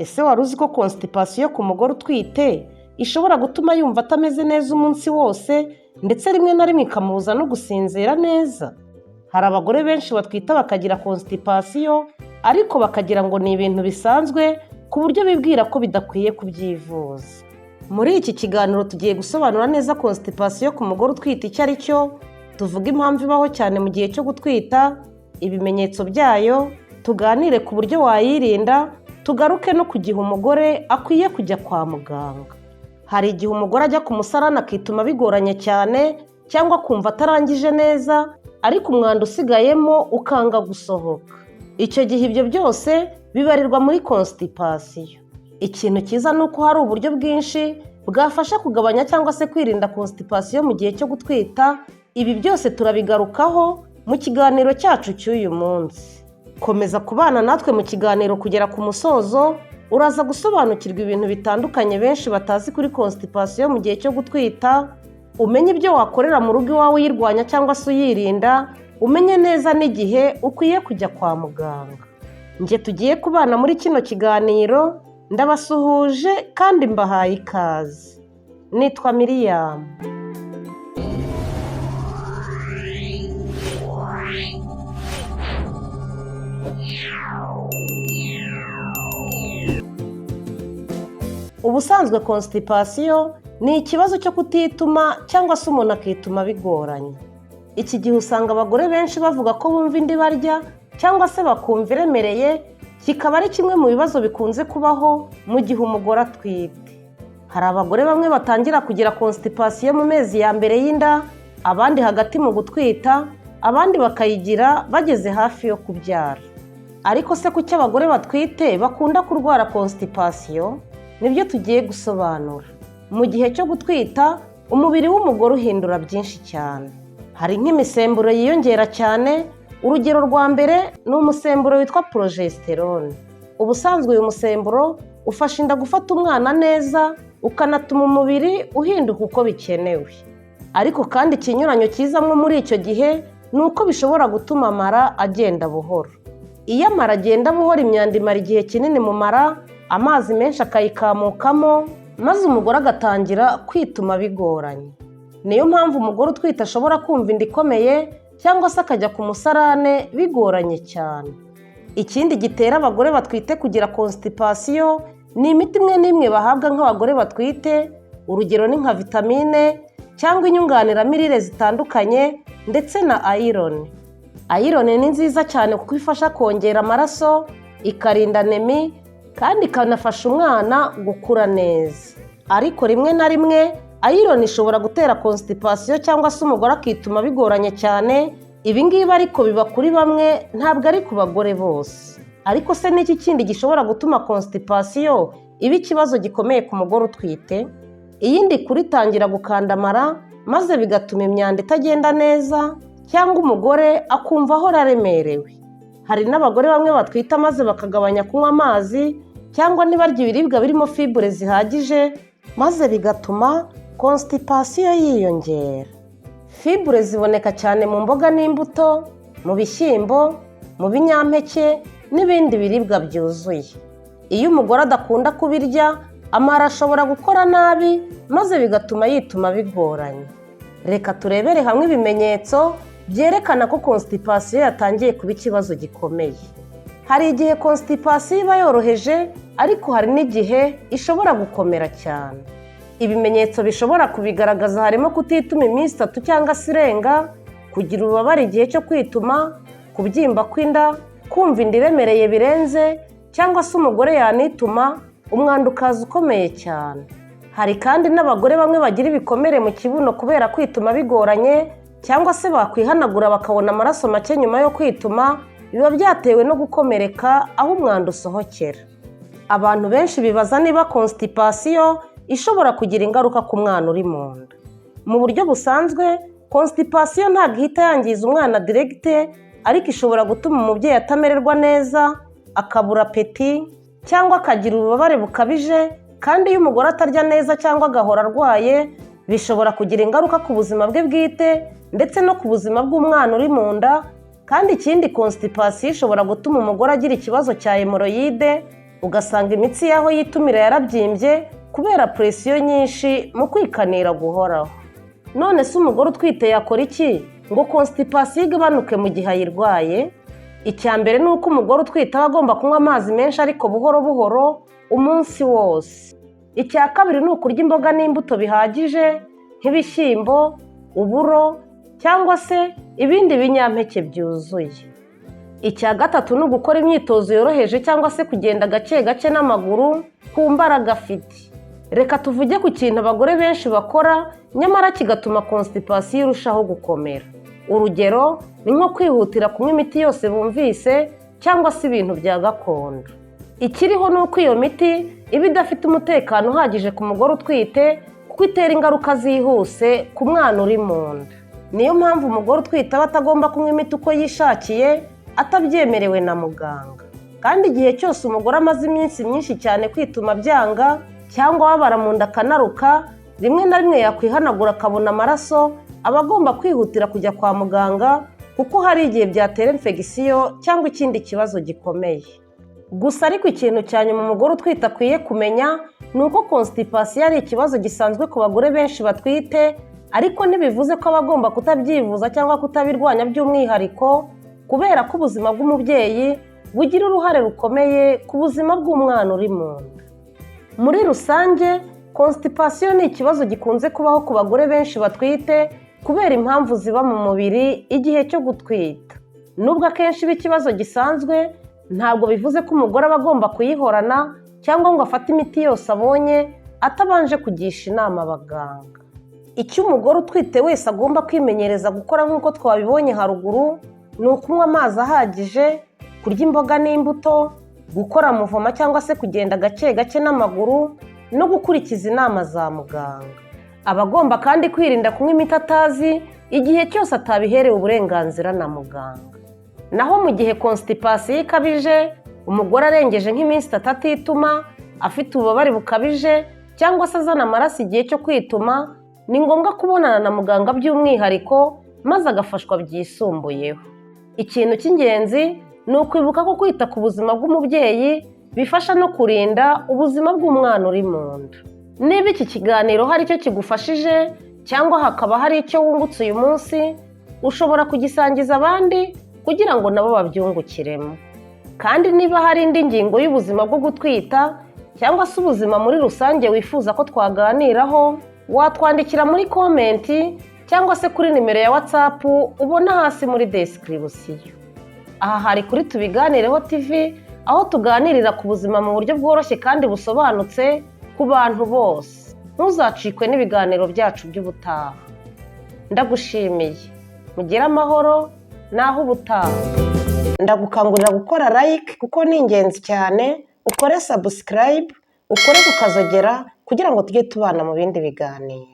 Ese wari uzi ko constipation ku mugore utwite ishobora gutuma yumva atameze neza umunsi wose, ndetse rimwe na rimwe ikamubuza no gusinzira neza? Hari abagore benshi batwita bakagira constipation, ariko bakagira ngo ni ibintu bisanzwe, ku buryo bibwira ko bidakwiye kubyivuza. Muri iki kiganiro tugiye gusobanura neza constipation ku mugore utwite icyo ari cyo, tuvuge impamvu ibaho cyane mu gihe cyo gutwita, ibimenyetso byayo, tuganire ku buryo wayirinda, tugaruke no ku gihe umugore akwiye kujya kwa muganga. Hari igihe umugore ajya ku musarani akituma bigoranye cyane, cyangwa akumva atarangije neza, ariko umwanda usigayemo ukanga gusohoka. Icyo gihe ibyo byose bibarirwa muri constipation. Ikintu cyiza ni uko hari uburyo bwinshi bwafasha kugabanya cyangwa se kwirinda constipation mu gihe cyo gutwita. Ibi byose turabigarukaho mu kiganiro cyacu cy'uyu munsi. Komeza kubana natwe mu kiganiro kugera ku musozo, uraza gusobanukirwa ibintu bitandukanye benshi batazi kuri constipation mu gihe cyo gutwita, umenye ibyo wakorera mu rugo iwawe uyirwanya cyangwa se uyirinda, umenye neza n'igihe ukwiye kujya kwa muganga. Njye tugiye kubana muri kino kiganiro, ndabasuhuje kandi mbahaye ikaze. Nitwa Miriam. Ubusanzwe constipation ni ikibazo cyo kutituma cyangwa se umuntu akituma bigoranye. Iki gihe usanga abagore benshi bavuga ko bumva inda ibarya cyangwa se bakumva iremereye, kikaba ari kimwe mu bibazo bikunze kubaho mu gihe umugore atwite. Hari abagore bamwe batangira kugira constipation mu mezi ya mbere y'inda, abandi hagati mu gutwita, abandi bakayigira bageze hafi yo kubyara. Ariko se kuki abagore batwite bakunda kurwara constipation? Nibyo tugiye gusobanura. Mu gihe cyo gutwita, umubiri w'umugore uhindura byinshi cyane. Hari nk'imisemburo yiyongera cyane, urugero rwa mbere ni umusemburo witwa progesterone. Ubusanzwe uyu musemburo ufasha inda gufata umwana neza, ukanatuma umubiri uhinduka uko bikenewe. Ariko kandi ikinyuranyo kizamwo muri icyo gihe ni uko bishobora gutuma amara agenda buhoro. Iyo amara agenda buhoro, imyanda imara igihe kinini mu mara, amazi menshi akayikamukamo, maze umugore agatangira kwituma bigoranye. Niyo mpamvu umugore utwite ashobora kumva inda ikomeye cyangwa se akajya ku musarane bigoranye cyane. Ikindi gitera abagore batwite kugira constipation ni imiti imwe n'imwe bahabwa nk'abagore batwite, urugero ni nka vitamine cyangwa inyunganiramirire zitandukanye ndetse na iron. Iron ni nziza cyane kuko ifasha kongera amaraso, ikarinda anémie kandi ikanafasha umwana gukura neza. Ariko rimwe na rimwe iron ishobora gutera constipation cyangwa se umugore akituma bigoranye cyane. Ibi ngibi ariko biba kuri bamwe, ntabwo ari ku bagore bose. Ariko se n'iki kindi gishobora gutuma constipation iba ikibazo gikomeye ku mugore utwite? Iyindi kuri itangira gukanda amara, maze bigatuma imyanda itagenda neza cyangwa umugore akumva ahora aremerewe. Hari n'abagore bamwe batwita maze bakagabanya kunywa amazi cyangwa ntibarye ibiribwa birimo fibre zihagije, maze bigatuma constipation yiyongera. Fibre ziboneka cyane mu mboga n'imbuto, mu bishyimbo, mu binyampeke n'ibindi biribwa byuzuye. Iyo umugore adakunda kubirya, amara ashobora gukora nabi, maze bigatuma yituma bigoranye. Reka turebere hamwe ibimenyetso byerekana ko constipation yatangiye kuba ikibazo gikomeye. Hari igihe constipation iba yoroheje, ariko hari n'igihe ishobora gukomera cyane. Ibimenyetso bishobora kubigaragaza harimo kutituma iminsi 3 cyangwa se irenga, kugira ububabare igihe cyo kwituma, kubyimba kw'inda, kumva inda iremereye birenze, cyangwa se umugore yanituma umwanda ukaza ukomeye cyane. Hari kandi n'abagore bamwe bagira ibikomere mu kibuno kubera kwituma bigoranye, cyangwa se bakwihanagura bakabona amaraso make nyuma yo kwituma, biba byatewe no gukomereka aho umwanda usohokera. Abantu benshi bibaza niba constipation ishobora kugira ingaruka ku mwana uri mu nda. Mu buryo busanzwe, constipation ntabwo ihita yangiza umwana direct, ariko ishobora gutuma umubyeyi atamererwa neza, akabura appétit cyangwa akagira ububabare bukabije, kandi iyo umugore atarya neza cyangwa agahora arwaye, bishobora kugira ingaruka ku buzima bwe bwite ndetse no ku buzima bw'umwana uri mu nda. Kandi ikindi, constipation ishobora gutuma umugore agira ikibazo cya hémorroïdes. Ugasanga imitsi y'aho yitumira yarabyimbye kubera pression nyinshi mu kwikanira guhoraho. None se umugore utwite yakora iki ngo constipation igabanuke mu gihe ayirwaye? Icya mbere ni uko umugore utwite aba agomba kunywa amazi menshi ariko buhoro buhoro umunsi wose. Icya kabiri ni ukurya imboga n'imbuto bihagije nk'ibishyimbo, uburo cyangwa se ibindi binyampeke byuzuye. Icya gatatu ni ugukora imyitozo yoroheje cyangwa se kugenda gake gake n'amaguru ku mbaraga afite. Reka tuvuge ku kintu abagore benshi bakora nyamara kigatuma constipation irushaho gukomera. Urugero ni nko kwihutira kunywa imiti yose bumvise cyangwa se ibintu bya gakondo. Ikiriho ni uko iyo miti iba idafite umutekano uhagije ku mugore utwite, kuko itera ingaruka zihuse ku mwana uri mu nda. Niyo mpamvu umugore utwite aba atagomba kunywa imiti uko yishakiye atabyemerewe na muganga. Kandi igihe cyose umugore amaze iminsi myinshi cyane kwituma byanga cyangwa ababara mu nda akanaruka, rimwe na rimwe yakwihanagura akabona amaraso, aba agomba kwihutira kujya kwa muganga kuko hari igihe byatera infection cyangwa ikindi kibazo gikomeye. Gusa ariko ikintu cya nyuma umugore utwite akwiye kumenya ni uko constipation ari ikibazo gisanzwe ku bagore benshi batwite, ariko ntibivuze ko aba agomba kutabyivuza cyangwa kutabirwanya by'umwihariko, kubera ko ubuzima bw'umubyeyi bugira uruhare rukomeye ku buzima bw'umwana uri mu nda. Muri rusange, constipation ni ikibazo gikunze kubaho ku bagore benshi batwite kubera impamvu ziba mu mubiri igihe cyo gutwita. Nubwo akenshi iba ikibazo gisanzwe, ntabwo bivuze ko umugore aba agomba kuyihorana cyangwa ngo afate imiti yose abonye atabanje kugisha inama abaganga. Icyo umugore utwite wese agomba kwimenyereza gukora nk'uko twabibonye haruguru ni ukunywa amazi ahagije, kurya imboga n'imbuto, gukora mouvement cyangwa se kugenda gake gake n'amaguru no gukurikiza inama za muganga. Aba agomba kandi kwirinda kunywa imiti atazi igihe cyose atabiherewe uburenganzira na muganga. Naho mu gihe constipation ikabije, umugore arengeje nk'iminsi 3 atituma, afite ububabare bukabije cyangwa se azana amaraso igihe cyo kwituma, ni ngombwa kubonana na muganga by'umwihariko maze agafashwa byisumbuyeho. Ikintu cy'ingenzi ni ukwibuka ko kwita ku buzima bw'umubyeyi bifasha no kurinda ubuzima bw'umwana uri mu nda. Niba iki kiganiro hari icyo kigufashije cyangwa hakaba hari icyo wungutse uyu munsi, ushobora kugisangiza abandi kugira ngo nabo babyungukiremo. Kandi niba hari indi ngingo y'ubuzima bwo gutwita cyangwa se ubuzima muri rusange wifuza ko twaganiraho, watwandikira muri comment cyangwa se kuri nimero ya WhatsApp ubona hasi muri description. Aha hari kuri Tubiganireho TV, aho tuganirira ku buzima mu buryo bworoshye kandi busobanutse ku bantu bose. Ntuzacikwe n'ibiganiro byacu by'ubutaha. Ndagushimiye, mugire amahoro naho ubutaha. Ndagukangurira gukora like kuko ni ingenzi cyane, ukore subscribe, ukore ku kazogera kugira ngo tujye tubana mu bindi biganiro.